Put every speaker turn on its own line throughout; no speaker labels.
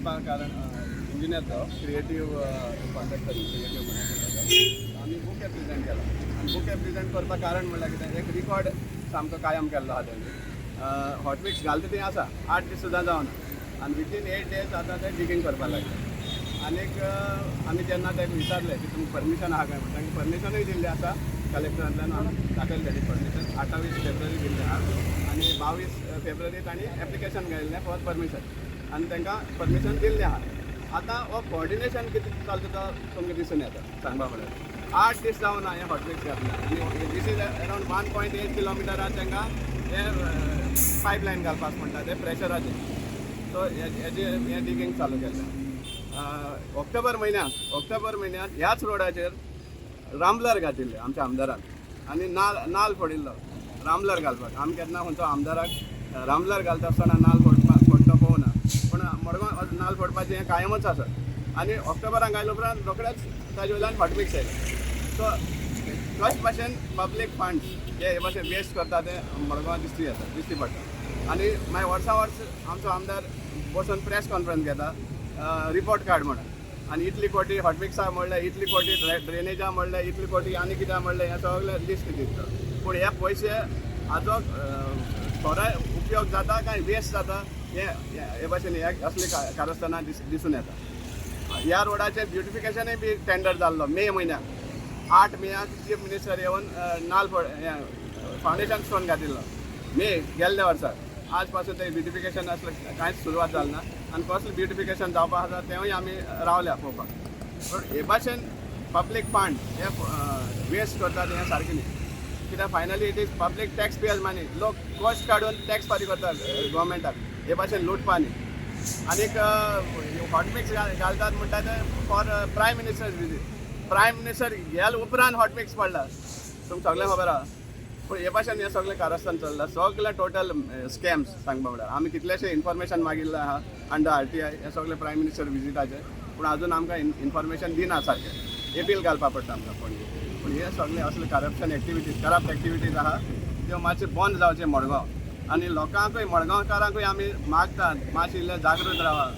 दिवपा कारण इंजिनियर तो क्रिएटीव कॉन्ट्रॅक्टर, क्रिएटीव म्हणटा. आमी बुके प्रेझेंट केला आनी बुके प्रेझेंट करपाक कारण म्हणल्यार कितें, एक रिकॉर्ड सामको कायम केल्लो आहा तेणी. हॉटमिक्स घालता थंय आसा, 8 दीस सुद्दां जावना आनी विथीन 8 डेज आतां ते डिगींग करपाक लागले. आनीक आमी जेन्ना ताका विचारलें की तुमकां परमिशन आहा काय म्हणून, तांकां परमिशनूय दिल्लें आसा. कलेक्टरांतल्यान आमी दाखयलें तेणी परमिशन 28 फेब्रुवारी दिल्लें आहा आनी 22 फेब्रुवारी तांणी एप्लिकेशन घायिल्लें फॉर परमिशन आनी तांकां परमिशन दिल्लें आहा. आतां हो कोऑर्डिनेशन कितें चलता तो तुमकां दिसून येता. सांगपा म्हळ्यार 8 दीस जावना हें हॉटमिक्स घातलां आनी this is around 1.8 किलोमिटरार तांकां हें पायप लायन घालपाक म्हणटा ते प्रेशराचें. सो हेजें हें डिगींग चालू केल्लें ऑक्टोबर म्हयन्यांत. ह्याच रोडाचेर रामलर घातिल्ले आमच्या आमदारान आनी नाल नाल फोडिल्लो रामलर घालपाक. आमी केन्ना खंयचो आमदाराक रामलर घालता आसतना नाल फोडपा फोडटो पळोवना, पूण मडगांव नाल फोडपाचें हें कायमच आसा. आनी ऑक्टोबराक घायले उपरांत रोखडेच ताजे वयल्यान हॉटमिक्स आयलें. सो कशे भाशेन पब्लीक फंड्स हे भाशेन वेस्ट करता ते मडगांव दिसती येता, दिश्टी पडटा. आनी मागीर वर्सां वर्स आमचो आमदार बसून प्रेस कॉन्फरन्स घेता रिपोर्ट कार्ड म्हणून आनी इतली कोटी हॉटमिक्सा म्हणलें, इतली कोटी ड्रेनेजा म्हणलें, इतली कोटी आनी कित्याक म्हणलें, हें सगळें लिस्ट दिता. पूण हे पयशे हाजो खरो उपयोग जाता काय वेस्ट जाता, हे हे भाशेन हे असले कारस्थानां दिसून येता. ह्या रोडाचें ब्युटिफिकेशनूय बी टेंडर जाल्लो मे म्हयन्याक. 8 मेयाक चीफ मिनिस्टर येवन नाल फावंडेशन स्टोन घातिल्लो मे गेल्ल्या वर्सा. आज पासून ते ब्युटिफिकेशन असलें कांयच सुरवात जालें ना आनी कसलें ब्युटिफिकेशन जावपा आसा तेंवूय आमी रावल्या पळोवपाक. पूण हे भाशेन पब्लीक फंड हे वेस्ट करतात हें सारकें न्ही, कित्याक finally it is public tax payers money. लोक कश्ट काडून टॅक्स फारीक करतात गोवोरमेंटाक, हे भाशेन लुटपा न्ही. आनीक हॉटमिक्स घालतात म्हणटा ते for Prime Minister visit. Prime Minister गेले उपरांत हॉटमिक्स पडला, तुमकां सगळें खबर आहा. पूण हे भाशेन हें सगळें कारस्थान चल्लां, सगळें टोटल स्कॅम्स. सांगपा म्हळ्यार आमी कितलेशे इन्फॉर्मेशन मागिल्लें आहा अंडर आरटीआय हे सगळे प्रायम मिनिस्टर विजिटाचे, पूण अजून आमकां इन्फॉर्मेशन दिना सारकें. एपील घालपा पडटा आमकां पणजे. पूण हे सगळे असले करप्शन एक्टिविटीज, करप्ट एक्टिविटीज आहा, त्यो मातशें बंद जावचें मडगांव. आनी लोकांकूय, मडगांवकारांकूय आमी मागतात, मातशें इल्लें जागृत रावा,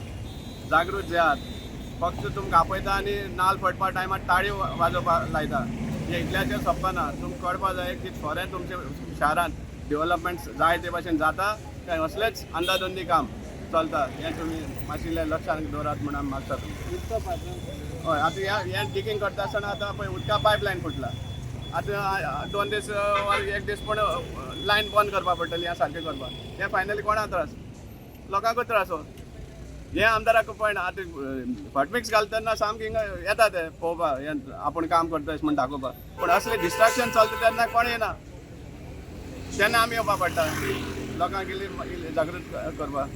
जागृत जायात. फक्त तुमकां आपयता आनी नाल फोडपा टायमार ताळयो वाजोवपाक लायता, हे इतल्याचेर सोंपना. तुमकां कळपा जाय की खरें तुमच्या शारांत डेव्हलपमेंट जाय ते भाशेन जाता काय असलेच अंदाधुंदी काम चलता, हें तुमी मातशें इल्लें लक्षांत दवरात म्हूण आमी मागता तुमकां. हय, आतां ह्या हें डिगींग करता आसतना आतां पळय उदका पायपलायन फुटला. आतां 2 दीस वा एक दीस पूण लायन बंद करपा पडटली. हें सारकें करपाक हें फायनली कोणाक त्रास? लोकांकूच त्रास. हो हे आमदाराक पळयना. आतां हॉटमिक्स घालता तेन्ना सामकें हिंगा येता ते पळोवपाक, हें आपूण काम करता अशें म्हण दाखोवपाक. पूण असलें डिस्ट्रक्शन चलता तेन्ना कोण येना. तेन्ना आमी येवपा पडटा लोकांक इल्ली इल्ली जागृत करपाक.